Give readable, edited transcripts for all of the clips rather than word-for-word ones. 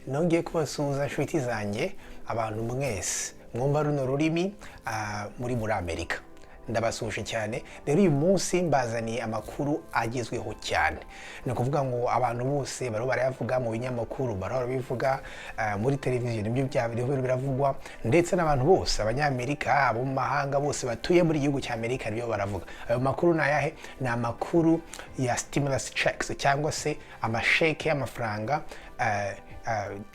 Nongeye kubasuhuza, inshuti zanjye, abantu mwese mwumva runo rurimi muri Amerika, ndabasuhuje cyane. Rero uyu munsi mbazaniye amakuru agezweho cyane. Ni ukuvuga ngo abantu bose bariho barayavuga mu binyamakuru, bariho barabivuga muri televiziyo, nibyo biriho biravugwa, ndetse n'abantu bose, Abanyamerika, abo mu mahanga bose batuye muri gihugu cya Amerika, nibyo baravuga. Ayo makuru ni ayahe? Ni amakuru ya stimulus checks, cyangwa se amasheke y'amafaranga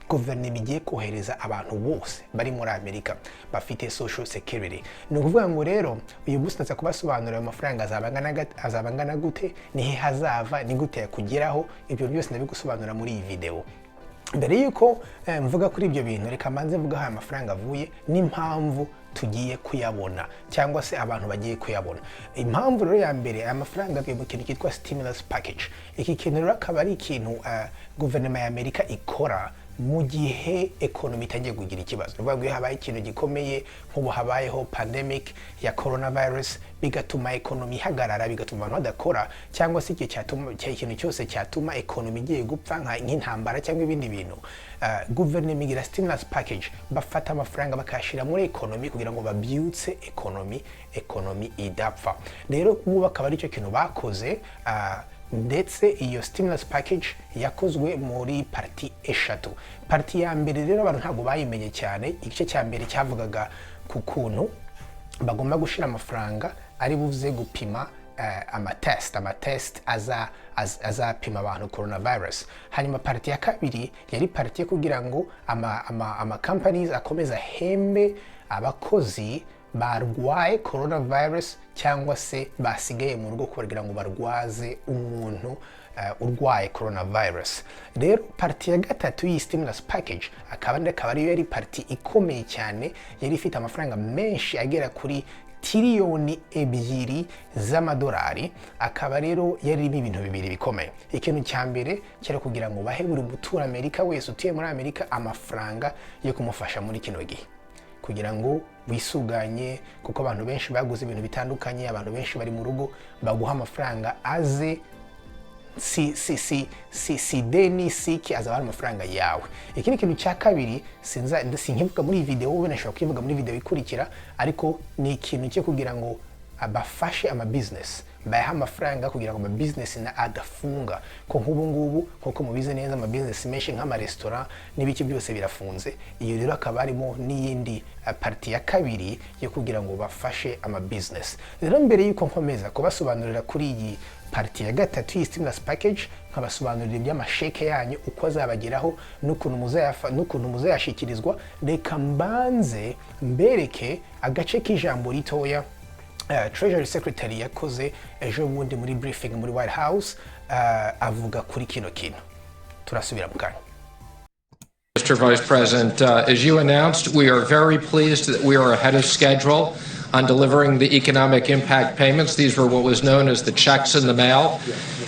guverinoma igiye kohereza abantu bose bari muri Amerika bafite Social Security. Ni ukuvuga ngo rero uyu munsi ndaza kubasobanurira ayo mafaranga azaba angana gute, ni he hazava, ni gute yakugeraho. Ibyo byose ndabigusobanura muri iyi video. Mbere y'uko mvuga kuri ibyo bintu, reka mbanze mvuga aho aya mafaranga avuye n'impamvu tugiye kuyabona, cyangwa se abantu bagiye kuyabona. Impamvu rero ya mbere, aya mafaranga avuye mu kintu cyitwa stimulus package. Iki kintu rero akaba ari ikintu guverinoma ya Amerika ikora mu gihe economy itangiye kugira ikibazo. Ni ukuvuga ngo iyo habaye ikintu gikomeye, nk'ubu habayeho pandemic ya coronavirus, bigatuma economy ihagarara, bigatuma abantu badakora, cyangwa se igihe cyatuma ikintu cyose cyatuma economy igiye gupfa, nk'intambara cyangwa ibindi bintu, guverinoma igira stimulus package. Bafata amafaranga bakayashyira muri economy kugira ngo babyutse economy, economy idapfa. Rero ubu akaba aricyo kintu bakoze. Ndetse iyo stimulus package yakozwe muri partie eshatu. Partie ya mbere rero abantu ntabwo bayimenye cyane. Igice cya mbere cyavugaga ku kuntu bagomba gushyira amafaranga ari buze gupima amatest azapima abantu coronavirus. Hanyuma partie ya kabiri yari partie yo kugira ngo ama companies akomeze ahembe abakozi barwaye coronavirus cyangwa se basigaye mu rugo kugira ngo barwaze umuntu urwaye coronavirus. Rero partie ya gatatu y'iyi stimulus package akaba ariyo yari partie ikomeye cyane, yari ifite amafaranga menshi agera kuri 2 tiriyoni z'amadolari. Akaba rero yari irimo ibintu bibiri bikomeye. Ikintu cya mbere cyari kugira ngo bahe buri mutura-Amerika wese utuye muri Amerika amafaranga yo kumufasha muri kino gihe kugira ngo wisuganye, kuko abantu benshi baguze ibintu bitandukanye, abantu benshi bari mu rugo. Baguha amafaranga aze si deni, si iki, azaba ari amafaranga yawe. Ikindi kintu cya kabiri sinza sinkivuga muri iyi video, wowe nashobora kukivuga muri video ikurikira, ariko ni ikintu cyo kugira ngo bafashe ama business, bayaha amafaranga kugira ngo ama business na adafunga, ko nk'ubu ngubu, nk'uko mubizi neza, ama business menshi nk'amaresitora n'ibiki byose birafunze. Iyo rero akaba harimo n'iyindi partie ya kabiri yo kugira ngo bafashe ama business. Rero mbere y'uko nkomeza kubasobanurira kuri iyi partie ya gatatu y'iyi stimulus package, nkabasobanurira iby'amasheke yanyu uko azabageraho n'ukuntu muzayashyikirizwa, reka mbanze mbereke agace k'ijambo ritoya Treasury Secretary yakoze ejo bundi muri briefing muri White House, avuga kuri kino kintu. Turasubira mu kanya. Mr. Vice President, as you announced, we are very pleased that we are ahead of schedule on delivering the economic impact payments. These were what was known as the checks in the mail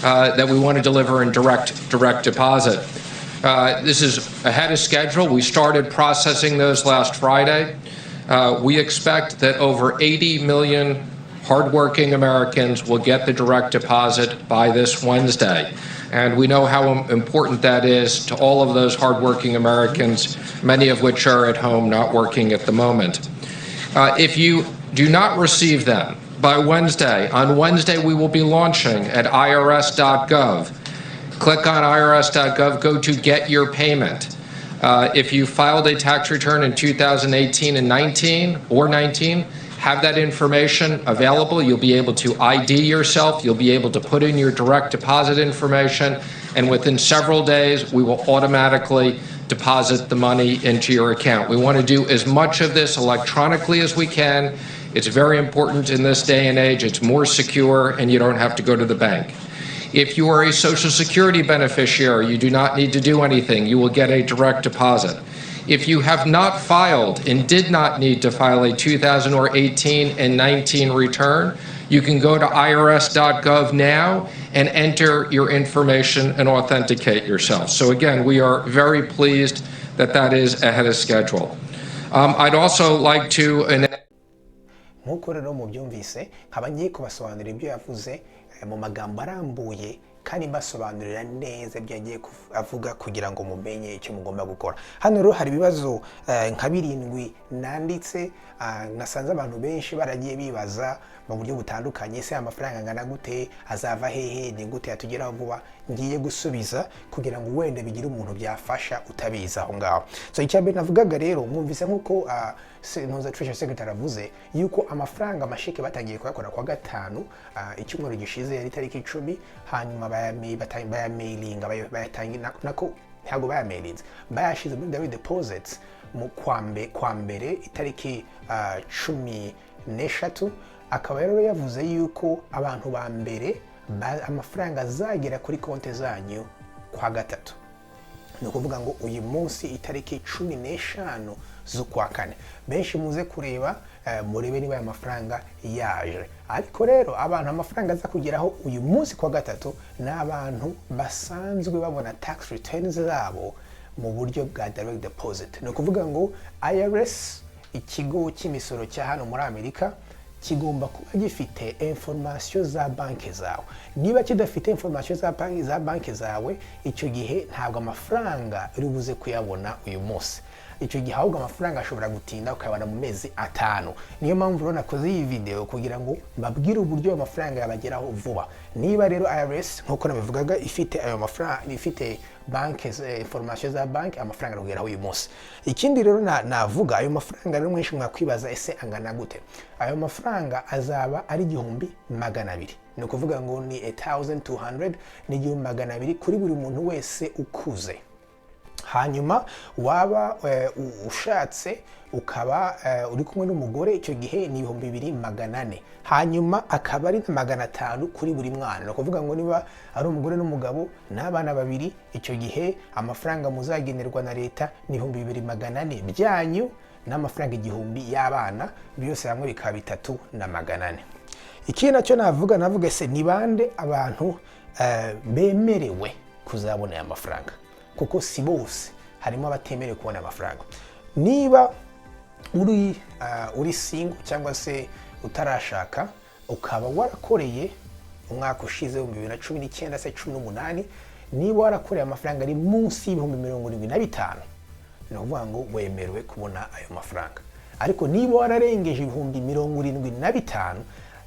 that we want to deliver in direct deposit. This is ahead of schedule. We started processing those last Friday. We expect that over 80 million hardworking Americans will get the direct deposit by this Wednesday. And we know how important that is to all of those hardworking Americans, many of which are at home not working at the moment. If you do not receive them by Wednesday, on Wednesday we will be launching at irs.gov. Click on irs.gov, go to Get Your Payment. If you filed a tax return in 2018 and 19 or 19, have that information available. You'll be able to ID yourself. You'll be able to put in your direct deposit information, and within several days, we will automatically deposit the money into your account. We want to do as much of this electronically as we can. It's very important in this day and age. It's more secure, and you don't have to go to the bank. If you are a Social Security beneficiary, you do not need to do anything. You will get a direct deposit. If you have not filed and did not need to file a 2018 and 19 return, you can go to irs.gov now and enter your information and authenticate yourself. So again, we are very pleased that that is ahead of schedule. I'd also like to announce Nk'uko rero mubyumvise, nkaba ngiye kubasobanurira ibyo yavuze mu magambo arambuye. Kandi mbasobanurira neza ibyo yagiye avuga kugira ngo mumenye icyo mugomba gukora. Hano rero hari ibibazo nka birindwi nanditse, nasanze abantu benshi baragiye bibaza mu buryo butandukanye: ese amafaranga angana gute? Azava hehe? Ni gute yatugeraho vuba? Ngiye gusubiza kugira ngo wenda bigire umuntu byafasha utabizi aho ngaho. So icya mbere navugaga rero, mwumvise nk'uko ntuza Treasury Secretary avuze yuko amafaranga, amasheke batangiye kuyakora kwa gatanu, icyumweru gishize, yari itariki 10. Hanyuma bayamailinga, bayatangira, nako ntabwo bayamailinze, bayashize muri direct deposits mu kwa mbere itariki 13. Akaba rero yavuze yuko abantu ba mbere amafaranga azagera kuri konti zanyu kwa gatatu, ni ukuvuga ngo uyu munsi itariki 15 z'ukwa kane. Benshi muze kureba, murebe niba aya mafaranga yaje. Ariko rero abantu amafaranga aza kugeraho uyu munsi kwa gatatu ni abantu basanzwe babona tax returns zabo mu buryo bwa direct deposit. Ni ukuvuga ngo IRS, ikigo cy'imisoro cya hano muri Amerika, kigomba kuba gifite information za banki zawe. Niba kidafite information za banki zawe, icyo gihe ntabwo amafaranga uri buze kuyabona uyu munsi. Icyo gihe ahubwo amafaranga ashobora gutinda, ukayabona mu mezi 5. Niyo mpamvu rero nakoze iyi video kugira ngo mbabwire uburyo ayo mafaranga yabageraho vuba. Niba rero IRS, nk'uko nabivugaga, ifite ayo mafaranga, ifite banki, information za banki, amafaranga arakugeraho uyu munsi. Ikindi rero navuga, ayo mafaranga rero mwenshi mwakwibaza: ese angana gute? Ayo mafaranga azaba ari 1200, ni ukuvuga ngo ni 1200, ni 1200 kuri buri muntu wese ukuze. Hanyuma waba ushatse, ukaba uri kumwe n'umugore, icyo gihe ni 2400. Hanyuma akaba ari na 500 kuri buri mwana. Ni ukuvuga ngo niba ari umugore n'umugabo n'abana babiri, icyo gihe amafaranga muzagenerwa na leta ni 2400 byanyu n'amafaranga 1000 y'abana, byose hamwe bikaba 3400. Ikindi nacyo navuga, ese ni bande abantu bemerewe kuzabona aya mafaranga? Kuko si bose, harimo abatemerewe kubona amafaranga. Niba uri single cyangwa se utarashaka, ukaba warakoreye umwaka ushize 2019 se 18, niba warakoreye amafaranga ari munsi y'75,000, ni ukuvuga ngo wemerewe kubona ayo mafaranga. Ariko niba wararengeje 75,000,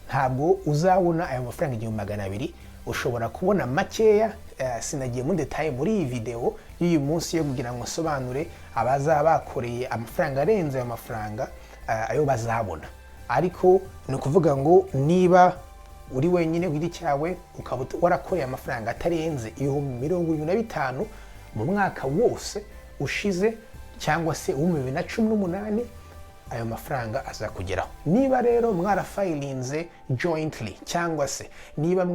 ntabwo uzabona ayo mafaranga 1200, ushobora kubona makeya. Sinagiye muri détails muri iyi video y'uyu munsi yo kugira ngo nsobanure abazaba bakoreye amafaranga arenze ayo mafaranga, ayo bazabona. Ariko ni ukuvuga ngo niba uri wenyine ku giti cyawe, ukaba warakoreye amafaranga atarenze 75,000 mu mwaka wose ushize cyangwa se uw'2018, ayo mafaranga azakugeraho. Niba rero mwarafilinze jointly, cyangwa se niba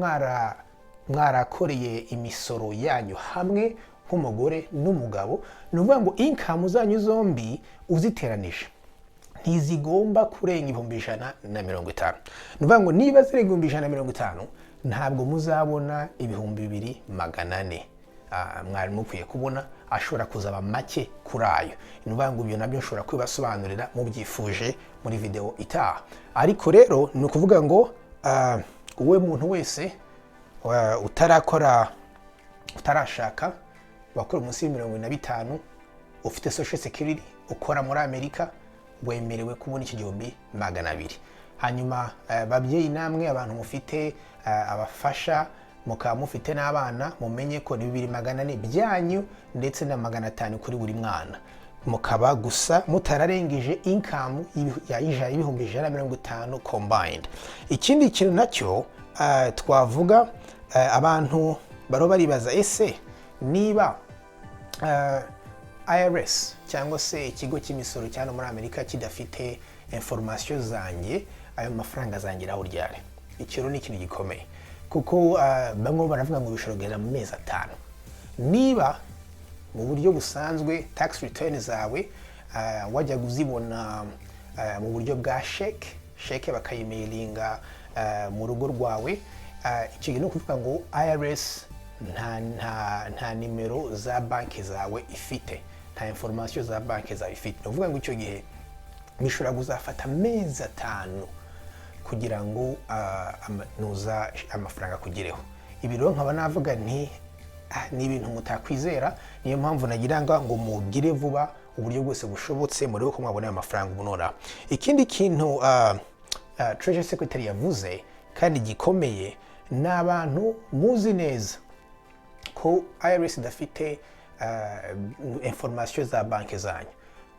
mwarakoreye imisoro yanyu hamwe nk'umugore n'umugabo, ni ukuvuga ngo income zanyu zombi uziteranije ntizigomba kurenga 150,000. Ni ukuvuga ngo niba zirenga 150,000, ntabwo muzabona 2400 mwari mukwiye kubona, ashobora kuzaba make kuri ayo. Ni ukuvuga ngo ibyo nabyo nshobora kubibasobanurira mubyifuje muri video itaha. Ariko rero ni ukuvuga ngo wowe muntu wese utarakora, utarashaka, wakora munsi ya 75, ufite social security, ukora muri Amerika, wemerewe kubona iki 1200. Hanyuma babyeyi namwe, abantu mufite abafasha, mukaba mufite n'abana, mumenye ko ni 2400 byanyu ndetse na 500 kuri buri mwana, mukaba gusa mutararengeje income ya 150,000 combined. Ikindi kintu nacyo twavuga, abantu baro baribaza: ese niba IRS cyangwa se ikigo cy'imisoro cyane muri Amerika kidafite information zanjye, ayo mafaranga azangeraho ryari? Icyo rero ni ikintu gikomeye, kuko bamwe baravuga ngo bishobora kugera mu mezi 5. Niba mu buryo busanzwe tax return zawe wajya kuzibona mu buryo bwa sheke, sheke bakayimailinga mu rugo rwawe, icyo gihe ni ukuvuga ngo IRS nta nimero za banki zawe ifite, nta information za banki zawe ifite. Ni ukuvuga ngo icyo gihe bishobora kuzafata amezi 5 kugira ngo nuza amafaranga akugereho. Ibi rero nkaba navuga nti ni ibintu mutakwizera. Niyo mpamvu nagira ngo mugire vuba uburyo bwose bushobotse, murebe ko mwabona ayo mafaranga ubu nonaha. Ikindi kintu Treasury Secretary yavuze kandi gikomeye, ni abantu muzi neza ko IRS idafite information za banki zanyu.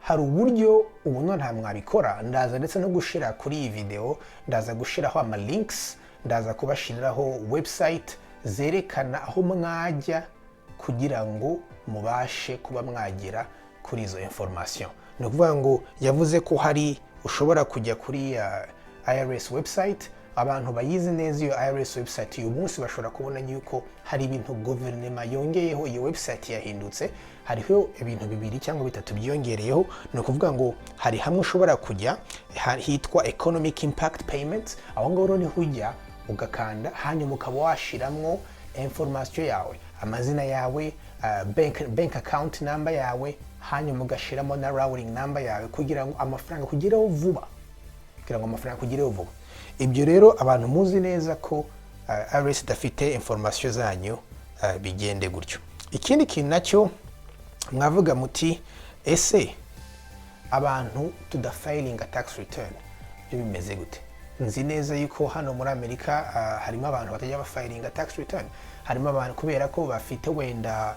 Hari uburyo ubu nta mwabikora. Ndaza ndetse no gushira kuri iyi video, ndaza gushiraho ama links, ndaza kubashiriraho website zerekana aho mwajya kugira ngo mubashe kuba mwagera kuri izo information. Ni ukuvuga ngo yavuze ko hari ushobora kujya kuri IRS website. Abantu bayizi neza iyo IRS website uyu munsi bashobora kubona yuko hari ibintu guverinoma yongeyeho. Iyo website yahindutse, hariho ibintu bibiri cyangwa bitatu byiyongereyeho. Ni ukuvuga ngo hari hamwe ushobora kujya hitwa Economic Impact Payments. Aho ngaho rero niho ujya ugakanda, hanyuma ukaba washiramwo information yawe, amazina yawe, bank account number yawe, hanyuma ugashiramo na routing number yawe kugira ngo amafaranga kugereho vuba, kugira ngo amafaranga akugereho vuba. Ibyo rero, abantu muzi neza ko IRS idafite information zanyu, bigende gutyo. Ikindi kintu nacyo mwavuga muti: "Ese abantu tudafilinga tax return byo bimeze gute?" Nzi neza yuko hano muri Amerika harimo abantu batajya bafilinga tax return. Harimo abantu kubera ko bafite wenda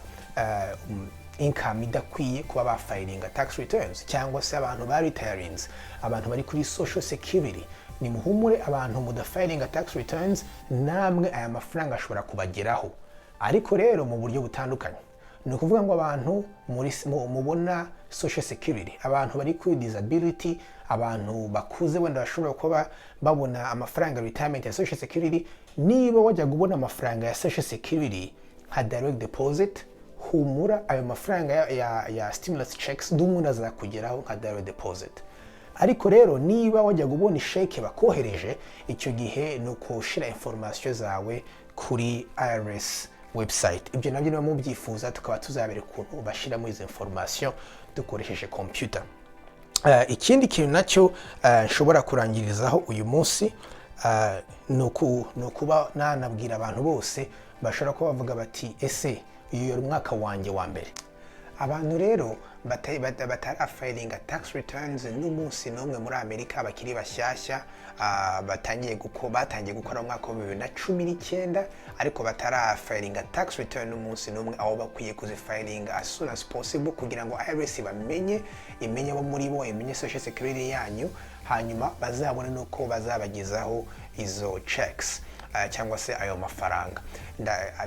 income idakwiye kuba bafilinga tax returns, cyangwa se abantu ba retirinze, abantu bari kuri Social Security. Ni muhumure, abantu mudafilinga tax returns, namwe aya mafaranga ashobora kubageraho, ariko rero mu buryo butandukanye. Ni ukuvuga ngo abantu mubona Social Security, abantu bari kuri disability, abantu bakuze wenda bashobora kuba babona amafaranga retirement ya Social Security, niba wajyaga ubona amafaranga ya Social Security nka direct deposit, humura, ayo mafaranga ya stimulus checks n'ubundi azakugeraho nka direct deposit. Ariko rero niba wajyaga ubona isheke bakohereje, icyo gihe ni ukushyira information zawe kuri IRS website. Ibyo nabyo niba mubyifuza, tukaba tuzabereka ukuntu bashyiramo izo information dukoresheje computer. Ikindi kintu nacyo nshobora kurangirizaho uyu munsi ni ukuba nanabwira abantu bose bashobora kuba bavuga bati: "Ese uyu yari umwaka wanjye wa mbere?" Abantu rero batarafilinga tax returns n'umunsi n'umwe muri Amerika, bakiri bashyashya, batangiye gukora mu mwaka wa 2019 ariko batarafilinga tax return n'umunsi n'umwe, aho bakwiye kuzifilinga as soon as possible kugira ngo IRS bamenye, imenye abo muri bo, imenye Social Security yanyu, hanyuma bazabone n'uko bazabagezaho izo checks cyangwa se ayo mafaranga.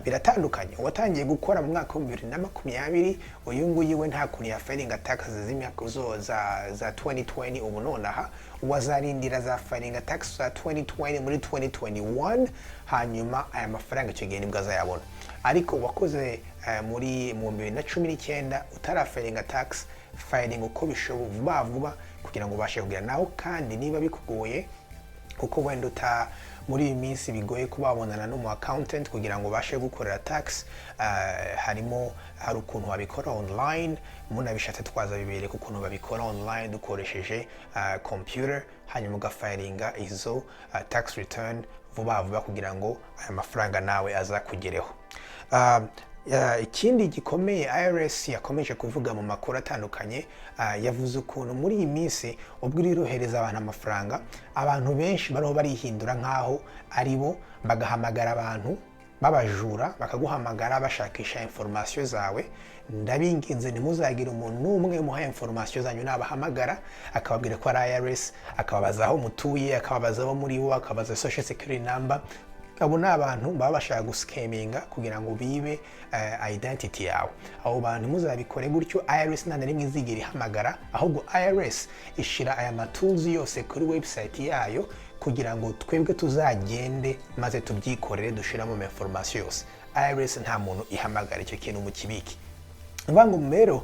Biratandukanye. Uwatangiye gukora mu mwaka wa 2020, uyu nguyu we nta kuntu yafilinga tax z'imyaka zo za 2020 ubu nonaha. Uwazarindira za filinga tax za 2020 muri 2021, hanyuma aya mafaranga icyo gihe nibwo azayabona. Ariko uwakoze muri mu 2019 utarafilinga tax, filing uko bishoboka vuba vuba kugira ngo ubashe kugira naho. Kandi niba bikugoye, kuko wenda uta muri iyi minsi bigoye kuba wabonana n'umu accountant kugira ngo ubashe gukorera tax, harimo hari ukuntu wabikora online. Munabishatse twaza bibereka ukuntu babikora online dukoresheje computer, hanyuma ugafilinga izo tax return vuba vuba kugira ngo aya mafaranga nawe azakugereho. Ikindi gikomeye IRS yakomeje kuvuga mu makuru atandukanye, yavuze ukuntu muri iyi minsi ubwo iri rohereza abantu amafaranga, abantu benshi bariho barihindura nk'aho ari bo, bagahamagara abantu babajura, bakaguhamagara bashakisha information zawe. Ndabinginze, ntimuzagire umuntu n'umwe muha information zanyu. Nabahamagara akababwira ko ari IRS, akababaza aho mutuye, akababaza abo muri bo, akababaza Social Security number, abo ni abantu baba bashaka guscaminga kugira ngo bibe identity yawe. Abo bantu muzabikore gutyo. IRS nta na rimwe izigera ihamagara, ahubwo IRS ishira aya matools yose kuri website yayo kugira ngo twebwe tuzagende maze tubyikorere, dushiramo ama information yose. IRS nta muntu ihamagara, icyo kintu mukibike. Mvuga ngo rero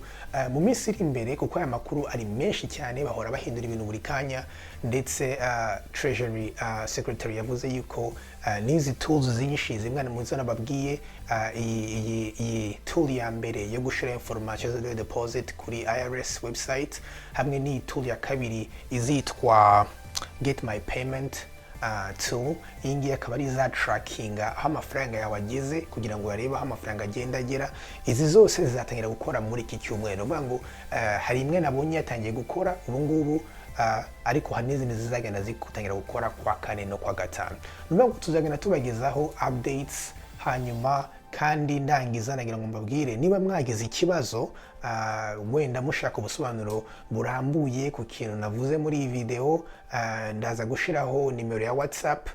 mu minsi iri imbere, kuko aya makuru ari menshi cyane, bahora bahindura ibintu buri kanya, ndetse Treasury Secretary yavuze yuko n'izi tools zinshi zimwe mu zo nababwiye, iyi tool ya mbere yo gushira information za deposit kuri IRS website, hamwe n'iyi tool ya kabiri izitwa Get My Payment. Tool iyi ngiyi akaba ari za trackinga aho amafaranga yawe ageze, kugira ngo barebe aho amafaranga agenda agera. Izi zose zizatangira gukora muri iki cyumweru. Ni ukuvuga ngo hari imwe nabonye yatangiye gukora ubu ngubu, ariko hari n'izindi zizagenda zitangira gukora kwa kane no kwa gatanu. Ni ukuvuga ngo tuzagenda tubagezaho updates. Hanyuma kandi ndangiza, nagira ngo mbabwire, niba mwagize ikibazo, wenda mushaka ubusobanuro burambuye ku kintu navuze muri iyi video, ndaza gushyiraho nimero ya WhatsApp,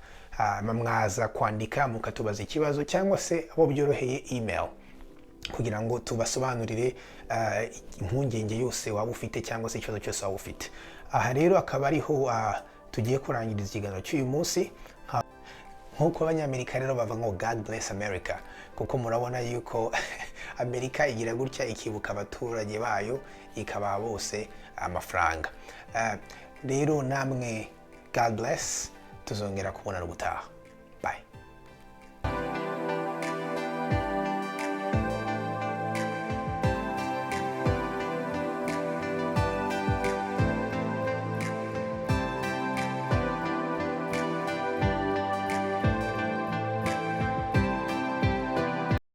mwaza kwandika mukatubaza ikibazo, cyangwa se abo byoroheye email, kugira ngo tubasobanurire impungenge yose waba ufite cyangwa se ikibazo cyose waba ufite. Aha rero akaba ariho tugiye kurangiriza ikiganiro cy'uyu munsi. Nk'uko Abanyamerika rero bavuga ngo "God bless America", kuko murabona yuko Amerika igira gutya ikibuka abaturage bayo, ikabaha bose amafaranga. Rero namwe God bless, tuzongera kubonana ubutaha.